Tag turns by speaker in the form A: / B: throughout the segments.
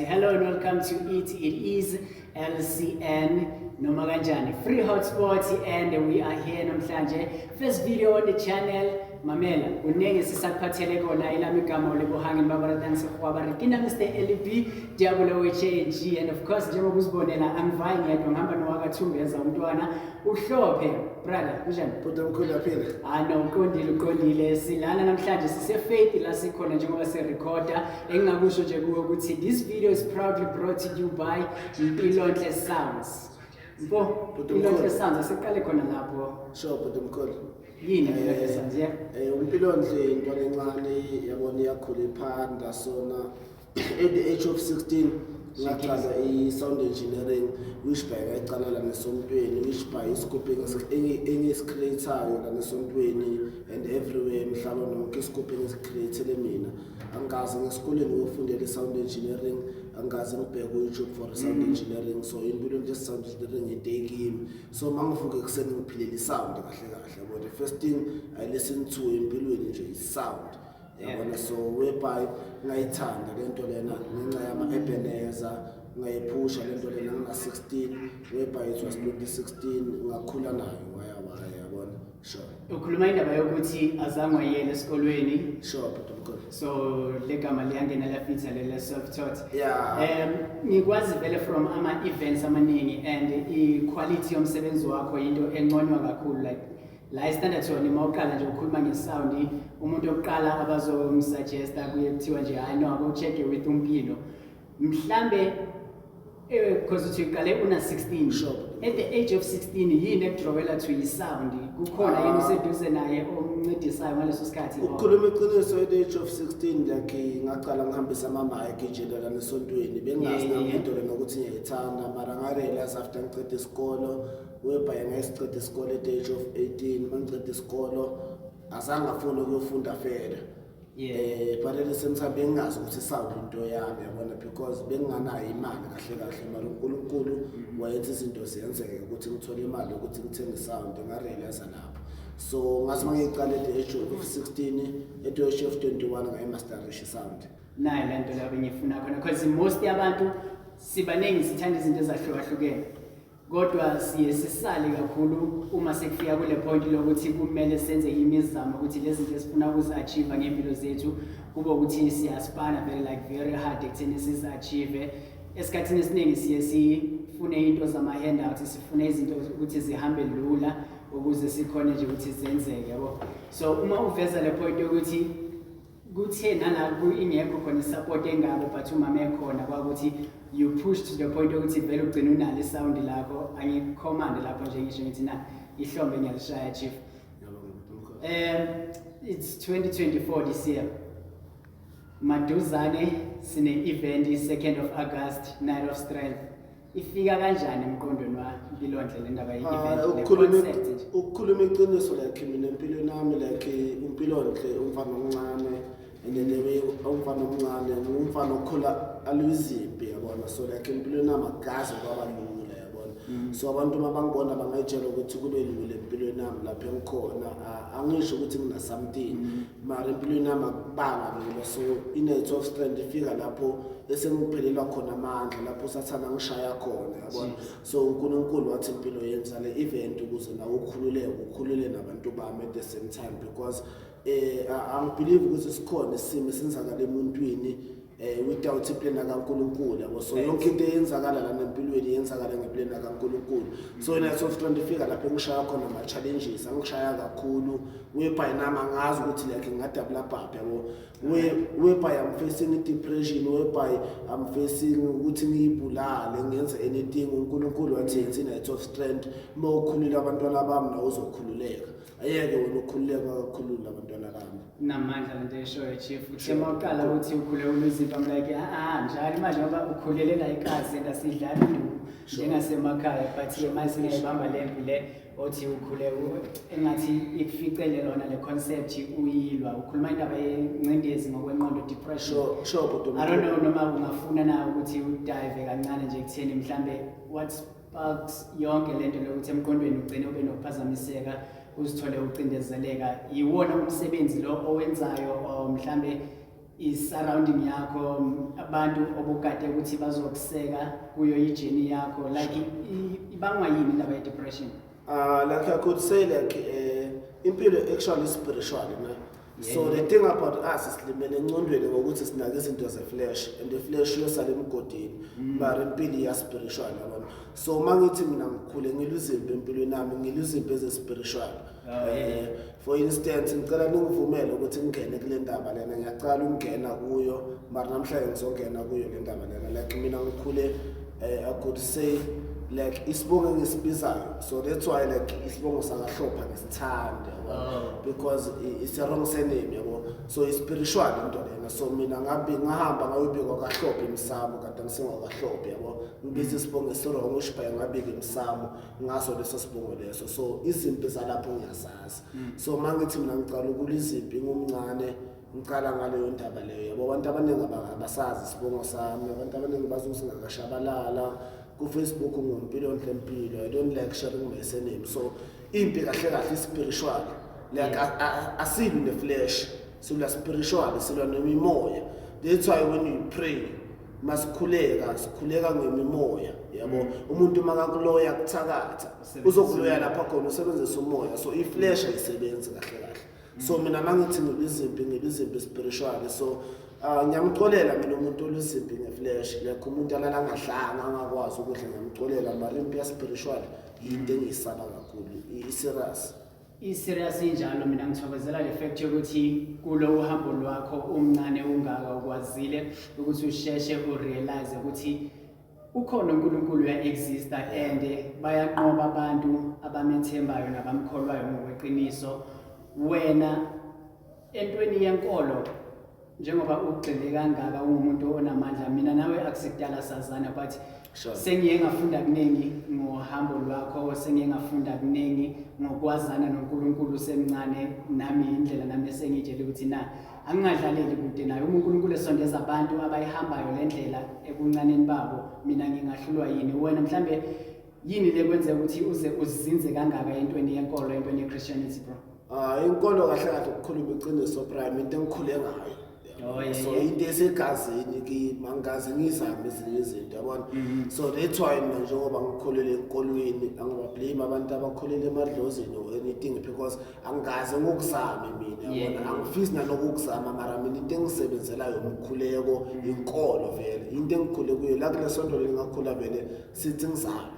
A: Hello and welcome to it. It is LCN noma kanjani free hotspot and we are here namhlanje, first video on the channel. Mamela, kuningi sisakuphathele kona. Elami igama uLebohang Mbabaratang Sekgowa, ba re ke nna Mr LB Diabolo we-HAG, and of course njengoba uzibonela angivayi ngedwa, ngihamba nowakaThumbeza umntwana uHlophe. Brother, kunjani?
B: Bhuti omkhulu, yaphila.
A: Ah no, uqondile, uqondile. Silana namhlanje sise-Faith la sikhona njengoba sirekhoda. Engingakusho nje kuwe ukuthi this video is proudly brought to you by Mpilonhle Sounds. Mpo,
B: Bhuti
A: Mpilonhle
B: omkhulu.
A: Sounds, asiqale khona lapho.
B: Sure, bhuti omkhulu.
A: Yini Mpilonhle Sounds, yeah?
B: UMpilonhle intwana encane yabona, iyakhula iphanda sona. At the age of 16 ngaqala i-sound engineering, which by ngayicala la nesontweni, which by isigubhu engisi-create-ayo la nesontweni and everywhere emhlaba nonke, isigubhu engisi-create-ele mina. Angikaze ngesikoleni ngiyofundela i-sound engineering, angikaze ngibheke ku-YouTube for sound engineering. So impilo nje sound engineering into ekimi. So uma ngivuka ekuseni ngiphilela i-sound kahle kahle, yabo. The first thing I listen to empilweni nje i-sound, yabona. So whereby ngayithanda lento lena ngenxa yama-Ebenezer, ngayiphusha lento lena ngina-16, whereby it was 2016, ngakhula nayo waya waya, yabona. Sure.
A: Ukhuluma indaba yokuthi azange wayela esikolweni.
B: Sure, bhuti omkhulu.
A: So le gama liyangena liyafitha lele self-taught.
B: Yeah.
A: Ngikwazi vele from ama-events amaningi and i-quality yomsebenzi wakho into enconywa kakhulu, like la e-Standerton uma uqala nje ukhuluma nge-sound, umuntu oqala abazomsuggesta kuye kuthiwa nje, "Hayi no, ake-check with uMpilo." Mhlambe because uthi uqale una 16.
B: Sure.
A: At the age of 16, yini ekudrowela to i-sound? Kukhona yini useduze naye omncedisayo ngaleso sikhathi?
B: Ukukhuluma iqiniso, at the age of 16 like ngaqala ngihambisa ama-mic nje lana esontweni. Bengingazi nami into lena ukuthi ngiyayithanda, mara ngarealize after ngiceda isikolo, whereby ngayisiceda isikolo at the age of 18. Uma ngiceda isikolo azange ngafuna ukuyofunda further. But at the same time bengingazi ukuthi sound into yami, yabona, because benginganayo imali kahle kahle, mara uNkulunkulu wayenza izinto ziyenzeke ukuthi ngithole imali yokuthi ngithenge sound. Ngarealize lapho. So ngathi uma ngiyiqala at the age of 16, at the age of 21 ngayimasterisha sound.
A: Nayo le nto lapho ngifuna khona, because most yabantu sibaningi sithanda izinto ezahlukahlukene, kodwa siye sisale kakhulu uma sekufika kule point lokuthi kumele senze imizamo ukuthi lezi zinto esifuna ukuzi-achieve ngey'mpilo zethu kube ukuthi siyaspana very like very hard ekutheni sizi-achieve. Esikhathini esiningi siye sifune into zama-handouts, sifune izinto ukuthi zihambe lula ukuze sikhone nje ukuthi zenzeke, yabo. So uma uveza le point yokuthi kuthe nala ingekho khona isupport engako, but umama ekhona, kwakuthi you push to the point yokuthi vele ugcine unalo isound lakho. Angicommand lapho nje, ngisho ngithi na ihlombe ngiyalishaya, chief.
B: Ngiyabonga, bhuti.
A: It's 2024 this year. Maduzane sine event, 2nd of August, Night of Strength. Ifika kanjani emqondweni waMpilonhle le ndaba ye-event, le concept nje?
B: Ukukhuluma iqiniso, like mina empilweni yami, like uMpilonhle umfana omncane, and then the way umfana omncane ngumfana okhula aluyizimpi, yabona. So like empilweni yami akukaze kwaba lula, yabona. So abantu uma bangibona bangayitshela ukuthi kube lula empilweni yami lapho engikhona. Angisho ukuthi ngina something, mara empilweni yami akubanga lula. So i-Night of Strength ifika lapho esengiphelelwa khona amandla, lapho sathana ngishaya khona, yabona. So uNkulunkulu wathi, "Impilo, yenza le event ukuze nawe ukhululeke, ukhulule nabantu bami at the same time," because angibelieve ukuthi sikhona isimo esenzakala emuntwini without iplan kaNkulunkulu, yabo. So yonke into eyenzakala lana empilweni yenzakala ngeplan kaNkulunkulu. So i-Night of Strength ifika lapho engishaya khona ama-challenges angishaya kakhulu, whereby nami angazi ukuthi like ngingadabula baphi, yabo, whereby I'm facing i-depression, whereby I'm facing ukuthi ngiyibulale, ngenze anything. UNkulunkulu wathi, "Yenza i-Night of Strength. Uma ukhulule abantwana bami, nawe uzokhululeka. Ayeke wena ukhululeka kakhulula abantwana bami."
A: Namandla lento eshoyo, chief. Uthe uma uqala ukuthi ukhule uluzipho, I'm like, ah, njalo manje ngoba ukhulelela ikasi and asidlali induku njengasemakhaya, but ke manje singayibamba le mpi le othi ukhule engathi ikuficele lona le concept uyilwa. Ukhuluma indaba yengcindezi ngokwengqondo, depression.
B: Sure, bhuti.
A: I don't know noma ungafuna na ukuthi udive kancane nje ekutheni mhlambe what sparks yonke lento lokuthi emqondweni ugcine ube nokuphazamiseka, uzithole ucindezeleka. Yiwona umsebenzi lo owenzayo or mhlambe I-surrounding yakho, abantu obukade ukuthi bazokuseka kuyo i-journey yakho, like ibangwa yini indaba ye-depression?
B: Like I could say, like impilo actually spiritual, ne? So the thing about us, silimele engcondweni ngokuthi sinake izinto ze-flesh, and the flesh iyosala emgodini, mara impilo iya-spiritual, yabona. So uma ngithi mina ngikhule ngiluzimpi empilweni yami, ngiluzimpi eze-spiritual. For instance, ngicela ningivumele ukuthi ngingene kule ndaba lena. Ngiyacala ukungena kuyo, mara namhlanje ngizongena kuyo le ndaba lena. Like mina ngikhule, I could say, like isibongo engisibizayo, so that's why like isibongo sakaHlopha ngisithanda, yabo. Because it's a wrong surname, yabo. So i-spiritual into lena. So mina ngabe ngahamba ngayobikwa kaHlophe emsamo, kade ngisengwakaHlophe, yabo. Ngibiza isibongo esi-wrong, ushibhaye ngabika emsamo ngaso leso sibongo leso. So izimpi zalapho ngiyazazi. So uma ngithi mina ngicala ukulwa izimpi ngumncane, ngicala ngaleyo ndaba leyo, yabo. Abantu abaningi abasazi isibongo sami, abantu abaningi bazi ukuthi ngakashabalala. Ku-Facebook nguMpilonhle Mpilo. I don't like sharing my surname. So impi kahle kahle i-spiritual, like asilwi ne-flesh, silwa spiritual, silwa nemimoya. That's why when you pray, masikhuleka, sikhuleka ngemimoya, yabo. Umuntu makakuloya kuthakatha,
A: Usebenzisa
B: uzokuloya
A: umoya.
B: Lapha khona usebenzisa umoya. So i-flesh ayisebenzi kahle kahle. So mina mangithi ngilizimpi, ngilizimpi spiritual. So ngiyamxolela mina umuntu oluzimpi nge-flesh, like umuntu alala angadlanga, angakwazi ukudla, ngiyamxolela, mara impi ya-spiritual yinto engiyisaba kakhulu, i-serious.
A: I-serious injalo. Mina ngithokozela le fact yokuthi kulo uhambo lwakho umncane ungaka ukwazile ukuthi usheshe u-realize ukuthi ukhona uNkulunkulu, uya-exista, and bayanqoba abantu abamethembayo nabamkholwayo ngokweqiniso. Wena entweni yenkolo, njengoba ugxile kangaka, ungumuntu onamandla, mina nawe akusikudala sazana, but sengiye ngafunda kuningi ngohambo lwakho, sengiye ngafunda kuningi ngokwazana noNkulunkulu usemncane. Nami indlela nami esengitshela ukuthi na angingadlaleli kude naye. Uma uNkulunkulu esondeza abantu abayihambayo le ndlela ebuncaneni babo, mina ngingahlulwa yini? Wena mhlambe yini le kwenzeka ukuthi uze uzinze kangaka entweni yenkolo, entweni ye-Christianity, bro?
B: Ah, inkolo kahle kahle, ukukhuluma iqiniso, prime into engikhule ngayo. So into esegazini kimi, angikaze ngizame ezinye izinto, yabona. So that's why mina njengoba ngikhulele enkolweni, angiba-blame abantu abakhulele emadlozini or anything, because angikaze ngokuzame mina, yabona. Angifisi nanokukuzama, mara mina into engisebenzelayo umkhuleko, inkolo vele into engikhule kuyo. La kule sonto leli ngakhula vele sithi ngizalwa,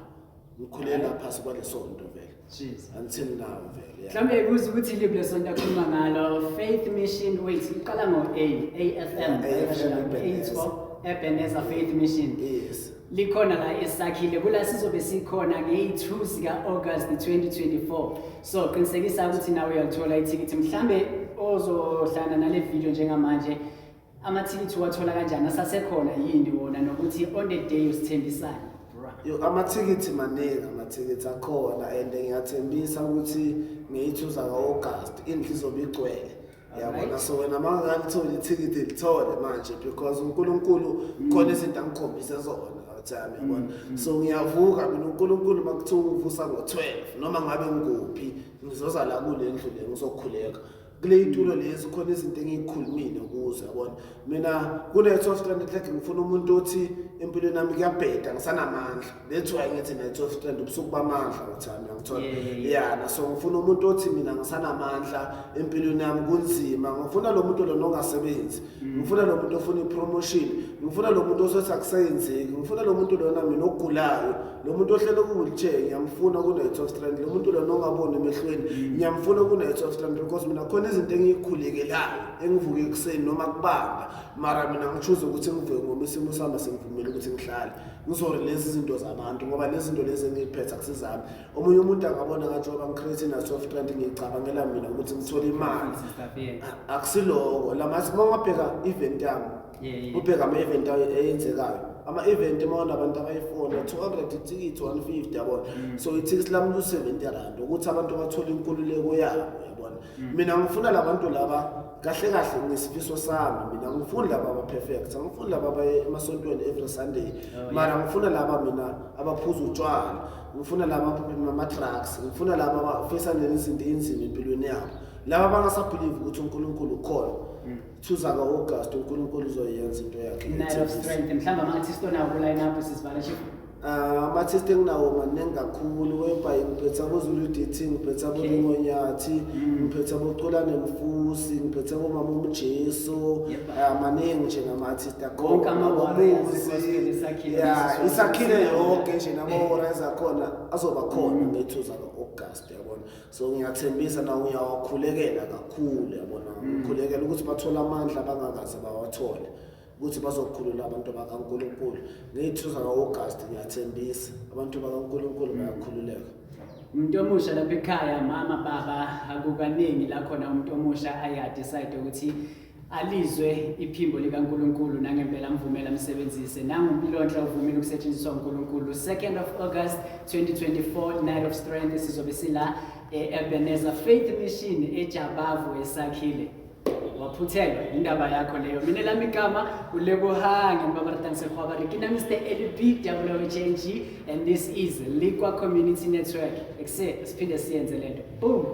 B: ngikhulela phasi kwale sonto vele
A: Jeez.
B: until now vele, yeah.
A: Mhlawumbe kuze ukuthi iliphi lesonto akhuluma ngalo? Faith Mission, wait, iqala ngo-A, AFM.
B: AFM, Ebenezer.
A: Ebenezer Faith Mission.
B: Yes.
A: Likhona la esakhile, kula sizobe sikhona ngeyi-2 zika-August 2024. So qinisekisa ukuthi nawe uyalithola ithikithi. Mhlambe ozohlangana nale video njengamanje, amathikithi uwathola kanjani? Asasekhona yini wona? Nokuthi on the day usithembisani, bra?
B: Yo, amathikithi maningi, amathikithi akhona, and ngiyathembisa ukuthi ngeyi-2 zaka-August indlu izobe igcwele, yabona. So wena uma ungalitholi ithikithi, lithole manje, because uNkulunkulu khona izinto angikhombise zona thami, yabona. So ngiyavuka mina, uNkulunkulu uma kuthiwa ungivusa ngo-12, noma ngabe ngikuphi, ngizoza la kule ndlu le, ngizokhuleka kule itulo lezi. Khona izinto engiyikhulumile kuzo, yabona. Mina kune-12 rand, like ngifuna umuntu othi empilweni yami kuyabheda, ngisanamandla. That's why ngithi ne-12 rand, ubusuku bamandla uthami, uyangithola?
A: Yeah.
B: Yeah, na so ngifuna umuntu othi mina ngisanamandla empilweni yami, kunzima. Ngifuna lo muntu lona ongasebenzi, ngifuna lo muntu ofuna i-promotion, ngifuna lo muntu osothi akusayenzeki, ngifuna lo muntu lona mina ogulayo, lo muntu ohlele ku-wheelchair, ngiyamfuna kune-12 rand. Lo muntu lona ongaboni emehlweni, ngiyamfuna kune-12 rand, because mina khona izinto engiyikhulekelayo, engivuke ekuseni noma kubanda, mara mina ngi-choose ukuthi ngivuke ngoba isimo sami sengivumele ukuthi ngihlale ngizorelease izinto zabantu, ngoba lezi zinto lezi engiyiphethe akusizami. Omunye umuntu angabona ngathi ngoba ngi-create na-12 rand, ngiyicabangela mina ukuthi ngithole imali.
A: Stuff, yeah.
B: Akusiloko lamathi uma ungabheka event yami, ubheka ama-event eyenzekayo, ama-event uma unabantu abayifona 200 ithikithi, 150, yabona. So ithikithi lami lu-70 rand, ukuthi abantu bathole inkululeko yabo, yabona. Mina ngifuna la bantu laba kahle kahle, ngesifiso sami mina ngifuni laba aba-perfect, angifuni laba abaye emasontweni every Sunday, mara ngifuna laba mina abaphuza utshwala, ngifuna laba ababhema ama-drugs, ngifuna laba abafisa nezinto ey'nzima empilweni yabo, laba abangasabhelieve ukuthi uNkulunkulu ukhona. 2 zaka-August uNkulunkulu uzoyenza into yakhe.
A: Night of Strength, mhlawumbe ama-artist onawo ku-line up, sizivala, chief.
B: Ah, ama-artist enginawo maningi kakhulu, whereby ngiphethe aboZulu DT, ngiphethe aboLingonyathi, ngiphethe aboCulane Mfusi, ngiphethe abomama uMjesu. Ah, maningi nje nama-artist.
A: Wonke ama-warriors e-gospel eSakhile.
B: Ya,
A: leso
B: iSakhile yonke nje, nama-warriors akhona azoba khona nge-2 zaka-August, yabona. So ngiyathembisa nawo, ngiyawakhulekela kakhulu, yabona, ngikhulekela ukuthi bathole amandla abangakaze bawathole, ukuthi bazokhulula abantu bakaNkulunkulu ngeyi-2 zaka-August. Ngiyathembisa, abantu bakaNkulunkulu bayakhululeka.
A: Umuntu omusha lapha ekhaya, mama, baba, akukaningi la khona umuntu omusha aye a-decide ukuthi alizwe iphimbo likaNkulunkulu nangempela amvumela amsebenzise. NanguMpilonhle uvumile ukusetshenziswa uNkulunkulu. 2nd of August 2024, Night of Strength, sizobe sila e-Ebenezer Faith Mission eJabavu eSakhile. Waphuthelwa indaba yakho leyo. Mina lami igama uLebohang Mbabaratang Sekgwabare, ke nna Mr LB WHNG, and this is Lekwa Community Network. Ekuse siphinde siyenze lento. Boom.